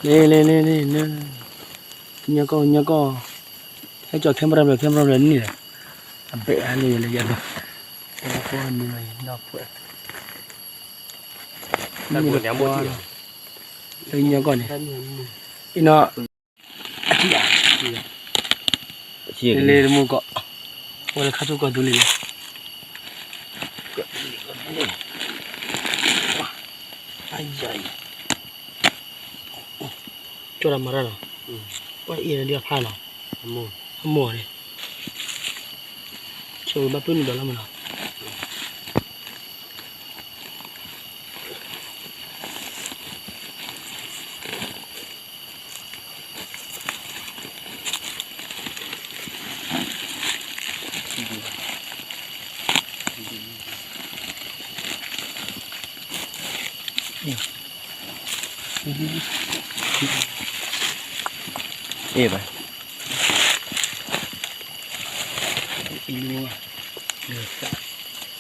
လ့လ့လ့လ့လ့, ကညီကီၢ် ကညီကီၢ်, ဟဲကၠီ camera ဘျီ camera ဘျီန့ၣ်လီၤ, အဘဲအါလံလၢယၤလီၤ, တၢ်ဖိအနံၤလၢယၤနီၢ်ပှဲၤ, လၢကညီကီၢ်န့ၣ်, အံၤနီၤ, လ့လ့တမူကီၢ်, ဝဲလၢခါထူၣ်ကီၢ်သူလ့ၤလံ, ကၠီတၢ်မၤတၢ်နီၤ, ပှၤအံၤဒ်အဖျါနီၤ, အမိၢ်န့ၣ်, ဆိဘၣ်ပုၢ်နုာ်ဒီးလီၤမးနီၤ. အ့ၣ်ဘၣ်,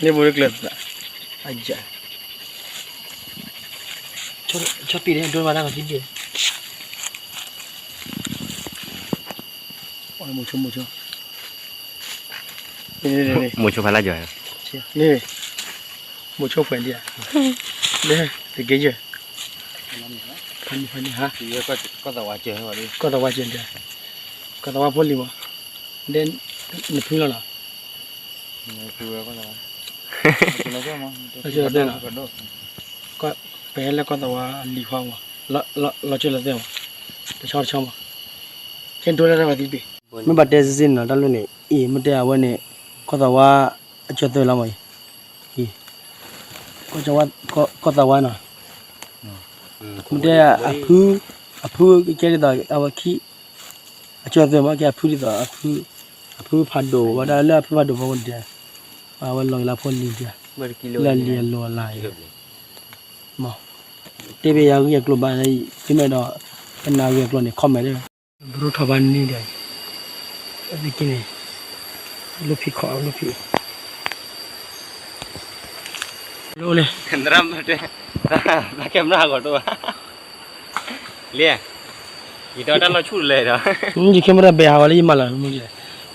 န့ၣ်ဘိလၢကျၢၤသး, အယၤ, ဆီပ့ၤန့ၣ် ဒိဘၣ်တၢ်ကသံက့ၤ, မိၤဆိ မိၤဆိ, မိၤဆိဖးလၢယွၤ, မိၤဆိဖဲဒံးဧါ, လၢတက့ယဲၢ်, ဖးန့ၣ်ဖးန့ၣ်ဟါ, ကီၢ်သးဝါကဲ, ကီၢ်သးဝါဖိလံၤမး, ဒဲနဖုလီၤနီၤ, လီၤကၢလီၤသဲလီၤ, ပဟဲလၢကီၢ်သးဝါလံၤခွါမး, လီၤကၢလီၤသဲမး, တဆီတဆီမး, ကဲဒိလၢတၢ်ဝဲသံပ့ၤ, မ့ၢ်ဘၣ်တဲစ့ၢ်စ့ၢ်န့ၣ်နီၤ တၢ်လၢန့ၣ် အံၤ မ့ၢ်တဲအဝဲန့ၣ် ကီၢ်သးဝါအကၠီၤသၢလီၤမးအံၤ, ကီၢ်သးဝါနီၤ, မ့ၢ်တဲအဖု, အဖုကဲဒ်သိးအဝဲခံ, အကၠီၤသၢမး ကဲအဖုဒ်သိး အဖုဖးဒိၣ် ဝဲဒၣ်လၢအဖုဖးဒိၣ်ဖီခိၣ်န့ၣ်, အဝဲလီၤက့ၤလၢဖိလံၤဒၣ်, လၢလံၤအလိၤအလၤအံၤ, မ့ၢ်, တဲဘၣ်ယၤဂ့ၢ်အကျိၤဘၣ်, ယမ့ၢ်ဒီး, ပနၢ်ဂ့ၢ်အကျိၤန့ၣ် comment ဒီး, ဘရိထီၣ်ဘၣ်န့ၣ်ဒီး, အသ့ၣ်က့န့ၣ်, လိၣ်ဖံးခီၣ် လိၣ်ဖံး, လိၣ်န့ၣ်, သရၣ်မၤတဲ, သရၣ်, သရၣ်ကဲမရၣ်ဂီၤတိၢ်ဘၣ်, လ့, ယတၢ်လီၤဆူၣ်လဲၣ်ဒီး, ယ camera ဘဲဟးဂီၤလၢယမၤလီၤ,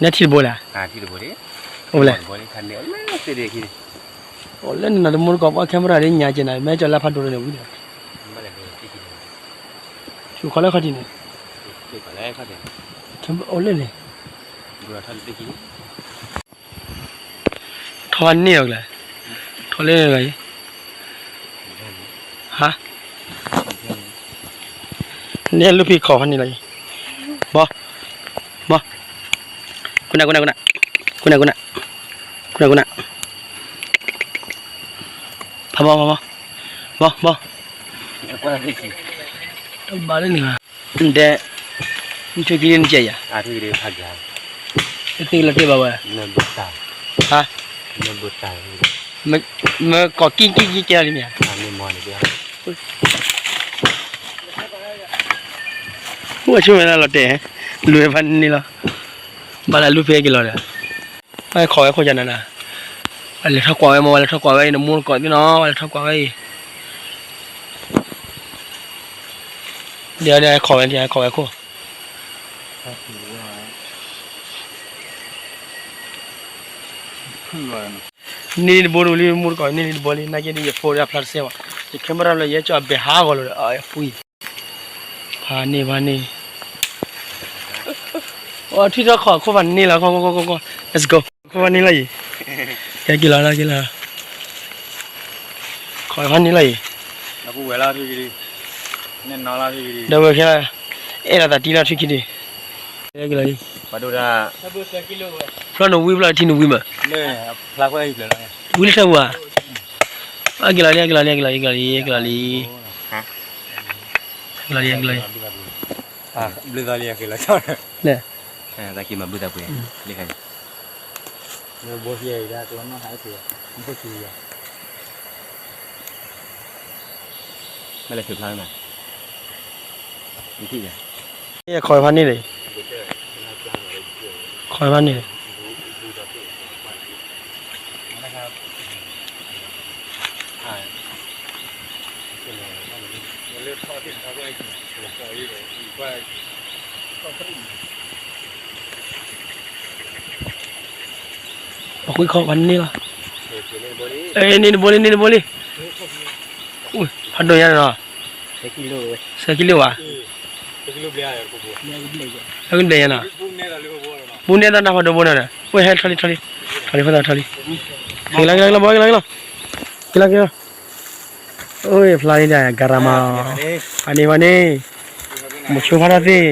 နထံၣ်တဘိလဲၣ်, အိၣ်လဲၣ်, အိၣ်လၢနနၤတမူတကိးပှၤ camera ဒ်ညါကဲနၤ မ့ၢ်ကၠီၤလၢဖးဒိၣ်န့ၣ်ဝံၤဒီး, ဆူၣ်ခီလၢခီၣ်ထံးန့ၣ်, အိၣ်လၢန့ၣ်, ထီၣ်ဖးန့ၢ်အီၤကလဲၣ်, ထီၣ်လၢန့ၣ်လီၤအံၤ, ဟါ, န့ၣ်လိၣ်ဖံးခီၣ်ဖးန့ၢ်လီၤအံၤ, ဘီ, ဘီ, ခိၣ်နၢ် ခိၣ်နၢ် ခိၣ်နၢ်, ခိၣ်နၢ် ခိၣ်နၢ်, ဖးဘီ ဖးဘီ, ဘီ ဘီ, တဘၣ်လၢန့ၣ်ဘၣ်, နတဲ, နထွံၣ်ခံဒုနကဲယၤ, တသ့လီၤတဲာ်ဘၣ်ဝဲ, ဟါ, မ့ၢ်ကိးကံၢ်ကံၢ်ကံၢ်ကဲလီၤလံမ့ၢ်ဧါ, အိၣ်ဆိမဲာ်လၢလီၤတဲာ်, လူၤဝဲဖးန့ၢ်လီၤ, ဘၣ်လၢလူၤဖဲက့ၤလီၤဒီး, ဝဲခိးဝဲခိၣ်ယၤနၤနၤ, ဝဲလဲၤထီၣ်ကွၢ်ဝဲမ့ၢ် ဝဲလဲၤထီၣ်ကွၢ်ဝဲအံၤ နမူတကိးသ့ၣ်နီၤ ဝဲလဲၤထီၣ်ကွၢ်ဝဲအံၤ, ဒီးခိးဝဲ ခိးဝဲခိၣ် န့ၢ်လံတဘိတဝံၤလံ မူတကိးန့ၢ်လံတဘိလံ နာ်က့န့ၣ် ယဖိဒီးအဖျါတစဲးဘၣ်, ယ camera လၢယဲကၠီၣ်အဘဲဟးဂီၤလီၤဒီး အပှံၤ, ဖးန့ၢ်ဖးန့ၢ်, အိၣ်ထွံၣ်ထီၣ်ခိးခိၣ်ဖးန့ၢ်လီၤ ခိၣ်ခိၣ်ခိၣ်ခိၣ်, let's go, ခိၣ်ဖးန့ၢ်လီၤယံၤ, ကဲက့ၤလီၤက့ၤလီၤ, ခိးဖးန့ၢ်လီၤယံၤ, ဒီးဝဲခဲလၢာ်, အဲၣ်ဒိးသးတံၢ်လီၤထွံၣ်ခံဒံး, ကဲက့ၤလီၤယံၤ, ဖျီနဝံၤဖျီထံနဝံၤမး, ဝံၤလၢထၢပူၤဧါ, က့ၤလီၤလံ က့ၤလီၤလံ က့ၤလီၤလံ က့ၤလီၤလံ, က့ၤလီၤလံ က့ၤလီၤလံ, ဘျုးသးလံ က့ၤလီၤ, လၢ, တၢ်က့ၤမၤဘျုးသးပှဲၤ, လၢခါန့ၣ် မ့ၢ်လဲၤထုးဖျါမး, မ့ၢ်ထံၣ်ယၤ, ခိးဖးန့ၢ်လံ, ခိးဖးန့ၢ်လံ. ပှၤကွံခီပှၤန့ၢ်လီၤ. န့ၢ်တဘိလံ န့ၢ်တဘိလံ. ဖးဒိၣ်ညါနီၤ. ဆယ်ကီလိုဝဲ. ဆယ်ကီလိုဝဲ. ဘျဲၣ်ညါနီၤ. ဘူးန့ၢ်သးနၢ်ဖးဒိၣ်ဘိနီၤဒီး ဝဲဟဲထီၣ်လံ ထီၣ်လံ ထီၣ်လံ ဖီသီထီၣ်လံ. က့ၤလီၤ က့ၤလီၤ က့ၤလီၤ က့ၤလီၤ က့ၤလီၤ က့ၤလီၤ. အိၣ်ဖျါလံဒၣ် ကရၤမၤ. ဖးန့ၢ်ဖးန့ၢ်. မိၤဆိဖးထီၣ်သ့ၣ်,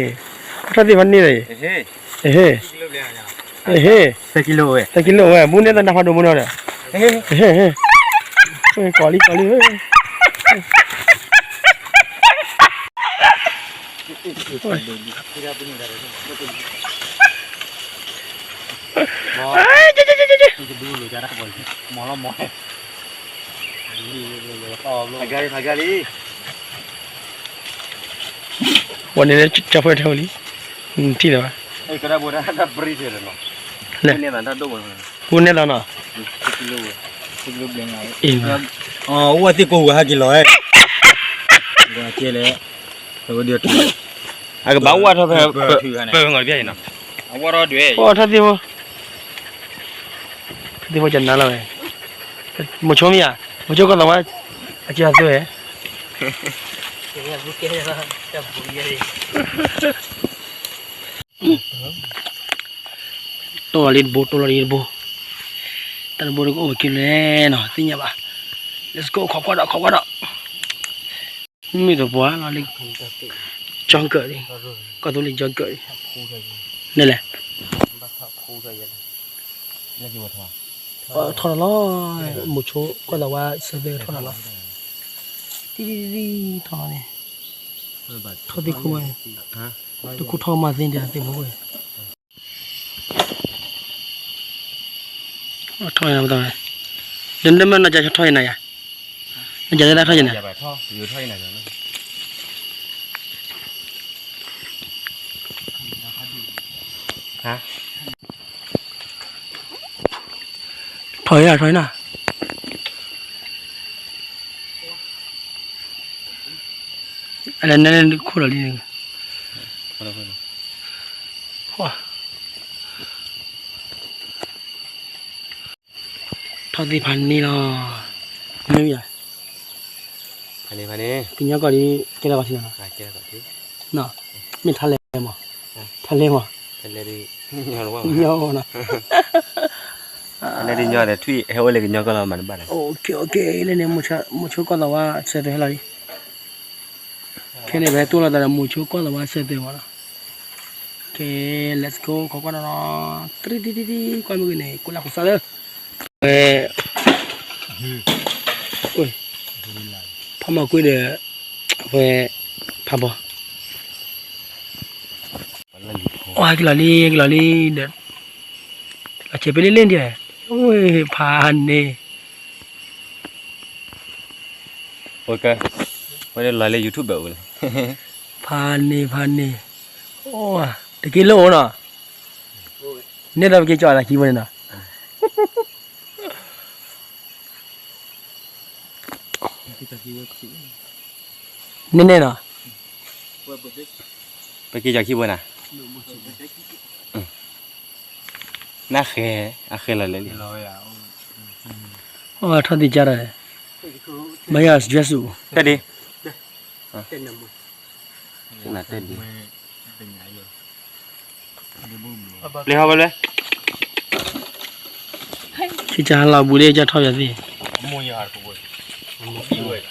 ဖးထီၣ်သ့ၣ်ဖးန့ၢ်ဒီး, ဟ့ၣ်, ဟ့ၣ်, သၢကံလိဝဲ, ဘူးန့ၢ်သးနၢ်ဖးဒိၣ်ဘိနီၤဒီး, ဟ့ၣ်, ကီးလံ ကီးလံ. ဝဲန့ၣ်လၢကၠီဖဲထဲလံ, ထံၣ်လၢၤဘၣ်, ဘူးန့ၢ်သးနီၤ, အိၣ်ဝဲသ့ၣ်ကိးဂၤဟဲက့ၤလီၤ, အကဘၣ်ဝဲထီၣ်ဖဲ, ပၢၤငီၤတဘျီအံၤနီၤ, အဝဲထီၣ်ဒွဲၣ်, ထီၣ်သ့ၣ်ဖိ, ထီၣ်သ့ၣ်ဖိကနၤလီၤဝဲ, မိၤဆိမ့ၢ်ဧါ, မိၤဆိကီၢ်သးဝါ, အကၢၤအသွဲ, တိၢ်လီၤလံတဘိ တိၢ်လီၤလံတဘိ, တၢ်တဘိတကအိၣ်ဝဲက့ၤလဲၣ်နီၤ သ့ၣ်ညါဘၣ်, Let's go ခိးကွၢ်ဒီး ခိးကွၢ်ဒီး, မ့ၢ်တပှၤလီၤလံ, ကၠီကၢးလံ, ကီၢ်သူလ့ၤကၠီကၢးလံ, န့ၣ်လဲၣ်, ထီၣ်လီၤလီၤ, မိၤဆိကီၢ်သးဝါဆၢသ့ထီၣ်လီၤလီၤ, တံၢ်တံၢ်တံၢ်ထီၣ်လီၤန့ၣ်, ထီၣ်သ့ၣ်ခိၣ်ဝဲ, တခိၣ်ထီၣ်မၤသ့ဒၣ်သ့ၣ်ဖိဝဲ ထီၣ်ယနၤ, ဒီးနမ့ၢ်နကထီၣ်ယနၤယၤ, နကထီၣ်ယနၤ, ထီၣ်ယၤ ထီၣ်ယနၤ, အလဲၤနဲခိၣ်လီၤလံ, ထီၣ်သ့ၣ်ဖးန့ၢ်လီၤ, မ့ၢ်ယၤ, ကညီကီၢ်ဒ် ကဲထီၣ်ကီၢ်ထံလီၤ, မ့ၢ်ထါလဲၣ်မး, ထါလဲၣ်မး, ညီမးနီၤ, လဲၤဒ်ညီဒီးထွံၣ်ဟဲအိၣ်လၢကညီကီၢ်လီၤမးတဘၣ်ဒီး, လၢန့ၣ် မိၤဆိကီၢ်သးဝါဆၢသ့ဟဲလီၤလံ ခဲန့ၣ် ပဟဲတိၢ်လိာ်သးဒီး မိၤဆိကီၢ်သးဝါဆၢသ့မးနီၤ, ကဲ let's go ခိးကွၢ်နီၤနီၤ, တရံတံတံတံ ကွၢ်မ့ၢ်ဂ့ၤန့ၣ် ကိးလၢခိးစးလၢ, ဝဲ, ဖးမီၢ်ကွ့ဒီး, ဝဲ, ဖးဘီ, ဝဲကလီၤလံ ကလီၤလံဒီး, လီၤဆဲးပ့လ့လ့ဒ်, ဝဲ, ဖးန့ၣ် ဝဲလီၤလၢ YouTube ဘၣ်အိၣ်လၢ, ဖးန့ၣ် ဖးန့ၣ်, တက့ၢ်လၢအိၣ်နီၤ, န့ၣ်ဒီးပက့ၤကၠီအသးခံဘိန့ၣ်နီၤ, န့ၣ်န့ၣ်နီၤ, ပက့ၤကၠီခံဘိနၤ, နဃဲ, အဃဲလီၤလၢလံ, ထီၣ်သ့ၣ်ကၢ်ဒီး, မယၤ dress တဒ့, နတဲဒ့, ပျဲဟီဘၣ်လဲၣ်, ခံကၢ်ဟးလီၤဘူးဒ့ကၢ်ထီၣ်ယၤသ့ၣ်,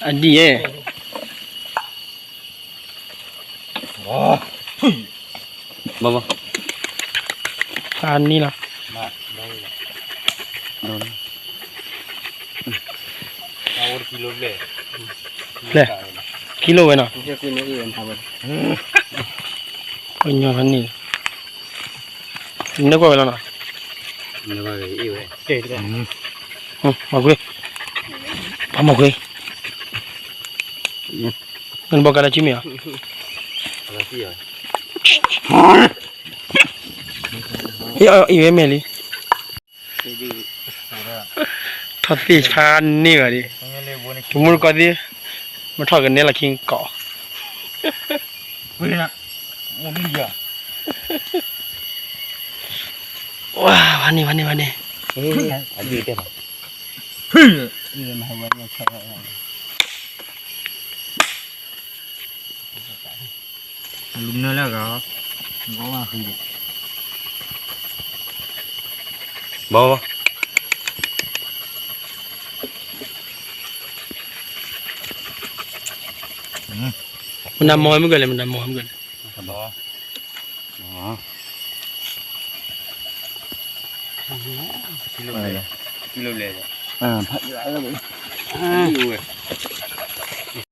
အဒံၣ်ယဲၢ် ဘၣ်ဘၣ်, ဖးန့ၣ်လီၤ, လဲၣ်, ကံလိဝဲနီၤ, ပညီဖးန့ၣ်, နကွၢ်ဝဲလီၤနီၤ, မၤကွ့, ပှၤမၤကွ့, နဘီကါလၢကံမ့ၢ်ဧါ, အံၤအံၤဝဲမဲာ်လံ, ထီၣ်သ့ၣ်ဖးန့ၢ်ဘၣ်ဒံး, တမူတကိးသ့ၣ်, မ့ၢ်ထီၣ်ကနဲလီၤခံကီး, ဝါ ဝါန့ၣ် ဝါန့ၣ် ဝါန့ၣ် လူနၢလၢအဂၤ, ဘီဘီ, မနုၤမီၤမုၢ်ကလဲၣ် မနုၤမီၤမုၢ်ကလဲၣ်, ဘီ, ကံလိလဲၣ်, ကံလိဝဲ